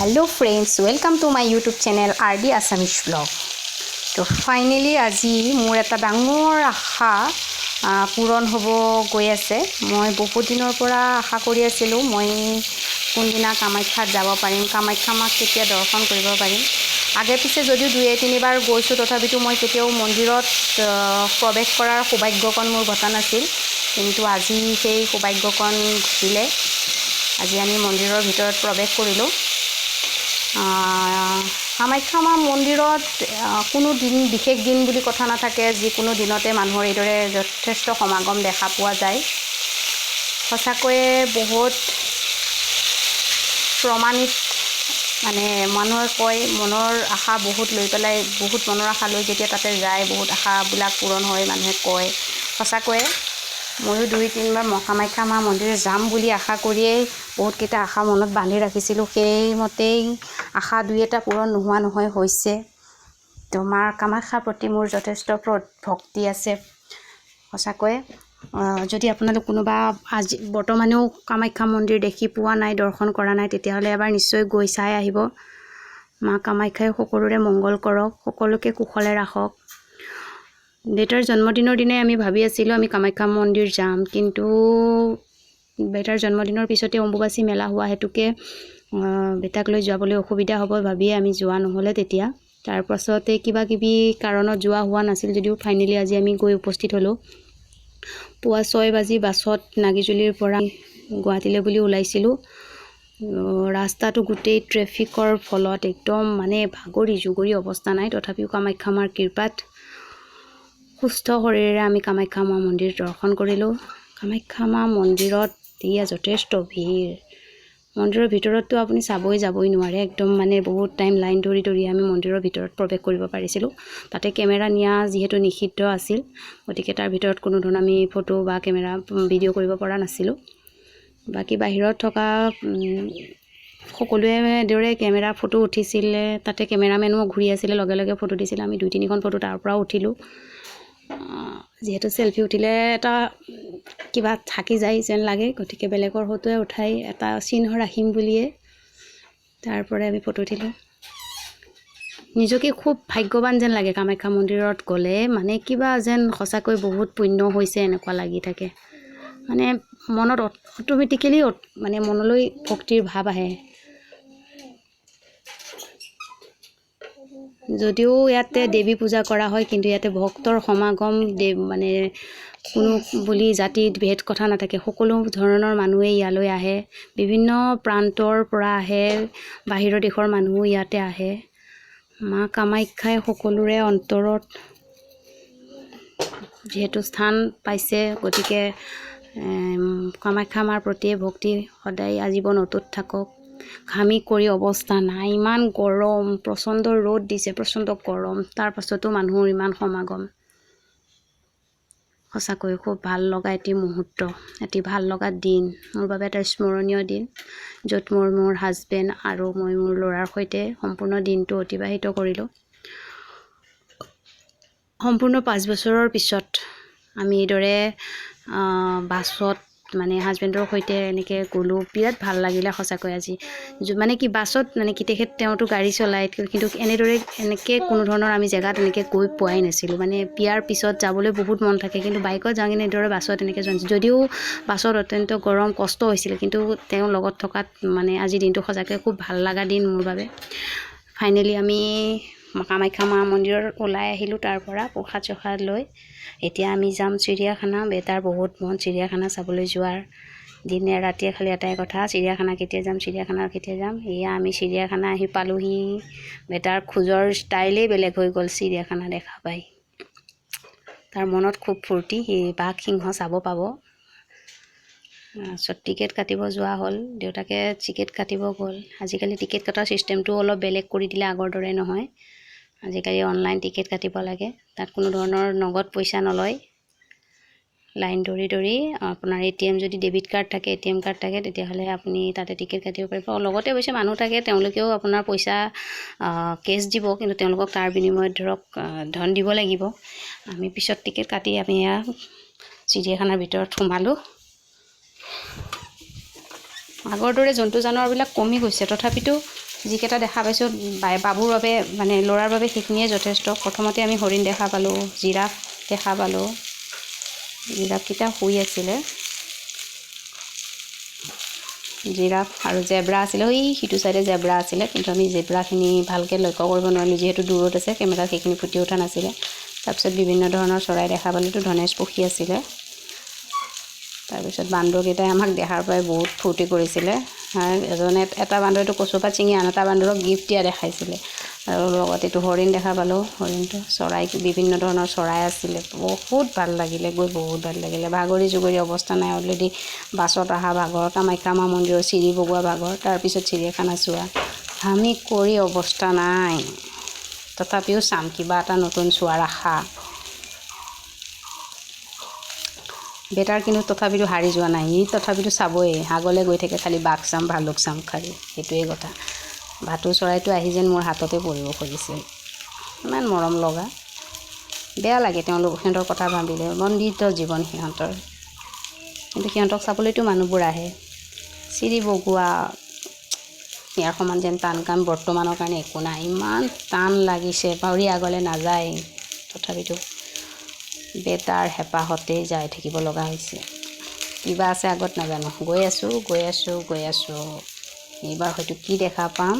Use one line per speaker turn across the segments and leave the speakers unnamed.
Hello friends, welcome to my YouTube channel R D Assamese Vlog। তো finally আজি মোৰ এটা ডাঙৰ আশা পূৰণ হ'ব গৈ আছে। মই বহুত দিনৰ পৰা আশা কৰি আছিলোঁ, মই কোনদিনা কামাখ্যাত যাব পাৰিম, কামাখ্যা মাক কেতিয়া দৰ্শন কৰিব পাৰিম। আগে পিছে যদিও দুই তিনিবাৰ গৈছোঁ, তথাপিতো মই কেতিয়াও মন্দিৰত প্ৰৱেশ কৰাৰ সৌভাগ্যকণ মোৰ ঘটা নাছিল। কিন্তু আজি সেই সৌভাগ্যকণ ঘটিলে। আজি আমি মন্দিৰৰ ভিতৰত প্ৰৱেশ কৰিলোঁ। কামাখ্যা মা মন্দিৰত কোনো দিন বিশেষ দিন বুলি কথা নাথাকে, যিকোনো দিনতে মানুহৰ এইদৰে যথেষ্ট সমাগম দেখা পোৱা যায়। সঁচাকৈয়ে বহুত প্ৰমাণিত, মানে মানুহে কয়, মনৰ আশা বহুত লৈ পেলাই, বহুত মনৰ আশা লৈ যেতিয়া তাতে যায়, বহুত আশাবিলাক পূৰণ হয়, মানুহে কয়। সঁচাকৈয়ে ময়ো দুই তিনিবাৰ কামাখ্যা মা মন্দিৰ যাম বুলি আশা কৰিয়েই বহুতকেইটা আশা মনত বান্ধি ৰাখিছিলোঁ। সেইমতেই আশা দুই এটা পূৰণ নোহোৱা নহয়, হৈছে। তো মাৰ কামাখ্যাৰ প্ৰতি মোৰ যথেষ্ট ভক্তি আছে সঁচাকৈয়ে। যদি আপোনালোক কোনোবা আজি বৰ্তমানেও কামাখ্যা মন্দিৰ দেখি পোৱা নাই, দৰ্শন কৰা নাই, তেতিয়াহ'লে এবাৰ নিশ্চয় গৈ চাই আহিব। মা কামাখ্যাই সকলোৰে মংগল কৰক, সকলোকে কুশলে ৰাখক। দেউতাৰ জন্মদিনৰ দিনাই আমি ভাবি আছিলোঁ আমি কামাখ্যা মন্দিৰ যাম, কিন্তু দেউতাৰ জন্মদিনৰ পিছতে অম্বুবাচী মেলা হোৱা হেতুকে দেউতাক লৈ যাবলৈ অসুবিধা হ'ব ভাবিয়ে আমি যোৱা নহ'লে তেতিয়া। তাৰ পাছতে কিবা কিবি কাৰণত যোৱা হোৱা নাছিল যদিও ফাইনেলি আজি আমি গৈ উপস্থিত হ'লোঁ। পুৱা 6 বাজি বাছত নাগিজুলিৰ পৰা গুৱাহাটীলৈ বুলি ওলাইছিলোঁ। ৰাস্তাটো গোটেই ট্ৰেফিকৰ ফলত একদম মানে ভাগৰি জুগৰি অৱস্থা নাই। তথাপিও কামাখ্যা মাৰ কৃপাত সুস্থ শৰীৰেৰে আমি কামাখ্যা মা মন্দিৰ দৰ্শন কৰিলোঁ। কামাখ্যা মা মন্দিৰত এয়া যথেষ্ট ভিৰ। মন্দিৰৰ ভিতৰততো আপুনি চাবই যাবই নোৱাৰে, একদম মানে বহুত টাইম লাইন ধৰি ধৰি আমি মন্দিৰৰ ভিতৰত প্ৰৱেশ কৰিব পাৰিছিলোঁ। তাতে কেমেৰা নিয়া যিহেতু নিষিদ্ধ আছিল, গতিকে তাৰ ভিতৰত কোনো ধৰণৰ আমি ফটো বা কেমেৰা ভিডিঅ' কৰিব পৰা নাছিলোঁ। বাকী বাহিৰত থকা সকলোৱে এইদৰে কেমেৰা ফটো উঠিছিলে। তাতে কেমেৰামেনো ঘূৰি আছিলে, লগে লগে ফটো দিছিলে। আমি দুই তিনিখন ফটো তাৰ পৰাও উঠিলোঁ। যিহেতু চেলফি উঠিলে এটা কিবা থাকি যায় যেন লাগে, গতিকে বেলেগৰ ফটোৱে উঠাই এটা চিহ্ন ৰাখিম বুলিয়ে তাৰ পৰাই আমি ফটো উঠিলোঁ। নিজকে খুব ভাগ্যৱান যেন লাগে কামাখ্যা মন্দিৰত গ'লে। মানে কিবা যেন সঁচাকৈ বহুত পুণ্য হৈছে, এনেকুৱা লাগি থাকে। মানে মনত অট'মেটিকেলি মানে মনলৈ ভক্তিৰ ভাৱ আহে। যদিও ইয়াতে দেৱী পূজা কৰা হয়, কিন্তু ইয়াতে ভক্তৰ সমাগম মানে কোনো বুলি জাতি ভেদ কথা নাথাকে। সকলো ধৰণৰ মানুহেই ইয়ালৈ আহে, বিভিন্ন প্ৰান্তৰ পৰা আহে, বাহিৰৰ দেশৰ মানুহো ইয়াতে আহে। মা কামাখ্যাই সকলোৰে অন্তৰত যিহেতু স্থান পাইছে, গতিকে কামাখ্যা মাৰ প্ৰতিয়ে ভক্তি সদায় আজীৱন অটুট থাকক। ঘামি কৰি অৱস্থা নাই, ইমান গৰম, প্ৰচণ্ড ৰ'দ দিছে, প্ৰচণ্ড গৰম, তাৰ পাছতো মানুহৰ ইমান সমাগম। সঁচাকৈ খুব ভাল লগা এটি মুহূৰ্ত, এটি ভাল লগা দিন, মোৰ বাবে এটা স্মৰণীয় দিন, য'ত মই মোৰ হাজবেণ্ড আৰু মই মোৰ ল'ৰাৰ সৈতে সম্পূৰ্ণ দিনটো অতিবাহিত কৰিলোঁ। সম্পূৰ্ণ 5 বছৰৰ পিছত আমি এইদৰে বাছত মানে হাজবেণ্ডৰ সৈতে এনেকৈ গ'লোঁ। বিৰাট ভাল লাগিলে সঁচাকৈ আজি। মানে কি বাছত, মানে কি তেখেত তেওঁতো গাড়ী চলায়, কিন্তু এনেদৰে এনেকৈ কোনো ধৰণৰ আমি জেগাত এনেকৈ গৈ পোৱাই নাছিলোঁ। মানে বিয়াৰ পিছত যাবলৈ বহুত মন থাকে, কিন্তু বাইকত যাওঁ, কিন্তু এইদৰে বাছত এনেকৈ যোৱা নাছিলোঁ। যদিও বাছত অত্যন্ত গৰম, কষ্ট হৈছিলে, কিন্তু তেওঁ লগত থকাত মানে আজিৰ দিনটো সঁচাকৈ খুব ভাল লগা দিন মোৰ বাবে। ফাইনেলি আমি কামাখ্যা মা মন্দিৰত ওলাই আহিলোঁ তাৰ পৰা প্ৰসাদ চসাদ লৈ। এতিয়া আমি যাম চিৰিয়াখানা। বেটাৰ বহুত মন চিৰিয়াখানা চাবলৈ যোৱাৰ। দিনে ৰাতিয়ে খালি এটাই কথা, চিৰিয়াখানা কেতিয়া যাম, চিৰিয়াখানা কেতিয়া যাম। এয়া আমি চিৰিয়াখানা আহি পালোহি। বেটাৰ খোজৰ ষ্টাইলেই বেলেগ হৈ গ'ল চিৰিয়াখানা দেখা পাই। তাৰ মনত খুব ফূৰ্তি, সি বাঘ সিংহ চাব পাব। তাৰপিছত টিকেট কাটিব যোৱা হ'ল, দেউতাকে টিকেট কাটিব গ'ল। আজিকালি টিকেট কটাৰ ছিষ্টেমটো অলপ বেলেগ কৰি দিলে, আগৰ দৰে নহয়। আজিকালি অনলাইন টিকেট কাটিব লাগে, তাত কোনো ধৰণৰ নগদ পইচা নলয়। লাইন ধৰি ধৰি আপোনাৰ এটিএম যদি ডেবিট কাৰ্ড থাকে, এটিএম কাৰ্ড থাকে, তেতিয়াহ'লে আপুনি তাতে টিকেট কাটিব পাৰিব। লগতে অৱশ্যে মানুহ থাকে, তেওঁলোকেও আপোনাৰ পইচা কেছ দিব, কিন্তু তেওঁলোকক তাৰ বিনিময়ত ধৰক ধন দিব লাগিব। আমি পিছত টিকেট কাটি আমি এয়া চিৰিয়াখানাৰ ভিতৰত সোমালোঁ। আগৰ দৰে জন্তু জানোৱাৰবিলাক কমি গৈছে, তথাপিতো যিকেইটা দেখা পাইছোঁ বাবুৰ বাবে, মানে ল'ৰাৰ বাবে সেইখিনিয়ে যথেষ্ট। প্ৰথমতে আমি হৰিণ দেখা পালোঁ, জিৰাফ দেখা পালোঁ। জিৰাফকেইটা শুই আছিলে, জিৰাফ আৰু জেব্ৰা আছিলে। সেই সিটো চাইডে জেব্ৰা আছিলে, কিন্তু আমি জেব্ৰাখিনি ভালকৈ লক্ষ্য কৰিব নোৱাৰিলোঁ, যিহেতু দূৰত আছে, কেমেৰাত সেইখিনি ফুটি উঠা নাছিলে। তাৰপিছত বিভিন্ন ধৰণৰ চৰাই দেখা পালোঁ। এইটো ধনেশ পক্ষী আছিলে। তাৰপিছত বান্দৰকেইটাই আমাক দেখাৰ পৰাই বহুত ফূৰ্তি কৰিছিলে। এজনে এটা বান্দৰটো কচুপাত ছিঙি আন এটা বান্দৰক গিফ্ট দিয়া দেখাইছিলে। আৰু লগত এইটো হৰিণ দেখা পালোঁ, হৰিণটো, চৰাই, বিভিন্ন ধৰণৰ চৰাই আছিলে। বহুত ভাল লাগিলে গৈ, বহুত ভাল লাগিলে। ভাগৰি জুগৰি অৱস্থা নাই, অলৰেডি বাছত অহা ভাগৰ, কামাখ্যা মা মন্দিৰৰ চিৰি বগোৱা ভাগৰ, তাৰপিছত চিৰিয়াখানা চোৱা, ঘামি কৰি অৱস্থা নাই। তথাপিও চাম কিবা এটা নতুন চোৱাৰ আশা। বেটাৰ কিন্তু তথাপিতো হাৰি যোৱা নাই, সি তথাপিতো চাবই, আগলৈ গৈ থাকে, খালি বাঘ চাম, ভালুক চাম, খালি সেইটোৱেই কথা। ভাটৌ চৰাইটো আহি যেন মোৰ হাততে পৰিব খুজিছিল, ইমান মৰম লগা। বেয়া লাগে তেওঁলোক, সিহঁতৰ কথা ভাবিলে, বন্দিত জীৱন সিহঁতৰ। কিন্তু সিহঁতক চাবলৈতো মানুহবোৰ আহে। চিৰি বগোৱা ইয়াৰ সমান যেন টান কাম বৰ্তমানৰ কাৰণে একো নাই। ইমান টান লাগিছে, ভৰি আগলৈ নাযায়, তথাপিতো বেটাৰ হেঁপাহতেই যাই থাকিব লগা হৈছে। কিবা আছে আগত নাজানো, গৈ আছোঁ, গৈ আছোঁ, গৈ আছোঁ। এইবাৰ হয়তো কি দেখা পাম।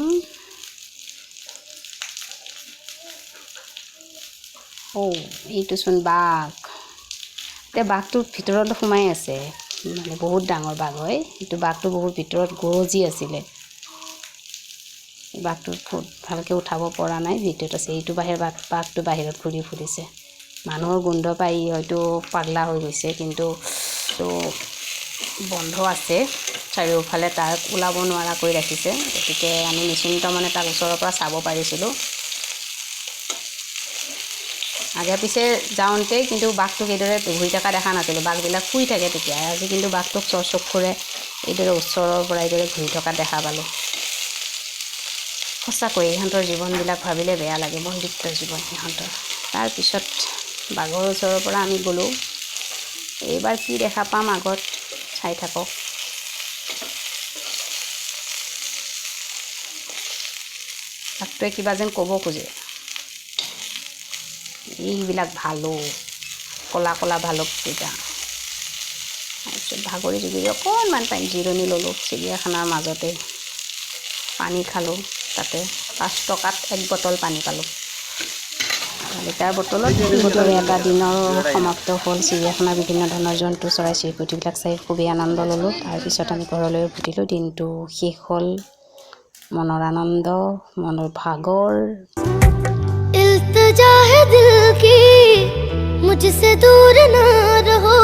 অ' এইটোচোন বাঘ। এতিয়া বাঘটো ভিতৰত সোমাই আছে, মানে বহুত ডাঙৰ বাঘ হয় এইটো। বাঘটো বহুত ভিতৰত গৰজি আছিলে। বাঘটো ভালকৈ উঠাব পৰা নাই, ভিতৰত আছে। এইটো বাহিৰ বাঘ, বাঘটো বাহিৰত ঘূৰি ফুৰিছে। মানুহৰ গোন্ধ পাই হয়তো পাগলা হৈ গৈছে, কিন্তু তো বন্ধ আছে চাৰিওফালে, তাক ওলাব নোৱাৰাকৈ ৰাখিছে। গতিকে আমি নিশ্চিন্ত মনে তাক ওচৰৰ পৰা চাব পাৰিছিলোঁ। আগে পিছে যাওঁতে কিন্তু বাঘটোক এইদৰে ঘূৰি থকা দেখা নাছিলোঁ, বাঘবিলাক শুই থাকে তেতিয়া। আজি কিন্তু বাঘটোক চচক্ষুৰে এইদৰে ওচৰৰ পৰা এইদৰে ঘূৰি থকা দেখা পালোঁ। সঁচাকৈ ইহঁতৰ জীৱনবিলাক ভাবিলে বেয়া লাগে, বন্দিত্ব জীৱন সিহঁতৰ। তাৰপিছত বাঘৰ ওচৰৰ পৰা আমি গ'লোঁ। এইবাৰ কি দেখা পাম আগত চাই থাকক। বাঘটোৱে কিবা যেন ক'ব খোজে। এইবিলাক ভালুক, ক'লা ক'লা ভালুককেইটা। তাৰপিছত ভাগৰি জুগৰি অকণমান টাইম জিৰণি ল'লোঁ চিৰিয়াখানাৰ মাজতে। পানী খালোঁ, তাতে 5 টকাত এক বটল পানী পালোঁ, লিটাৰ বটলত। এইদৰে এটা দিনৰ সমাপ্ত হ'ল। চিৰিয়াখানাৰ বিভিন্ন ধৰণৰ জন্তু, চৰাই চিৰিকটিবিলাক চাই খুবেই আনন্দ ল'লোঁ। তাৰপিছত আমি ঘৰলৈ উভতিলোঁ। দিনটো শেষ হ'ল, মনৰ আনন্দ, মনৰ ভাগৰ।
इल्तिजा है दिल की, मुझसे दूर ना रहो।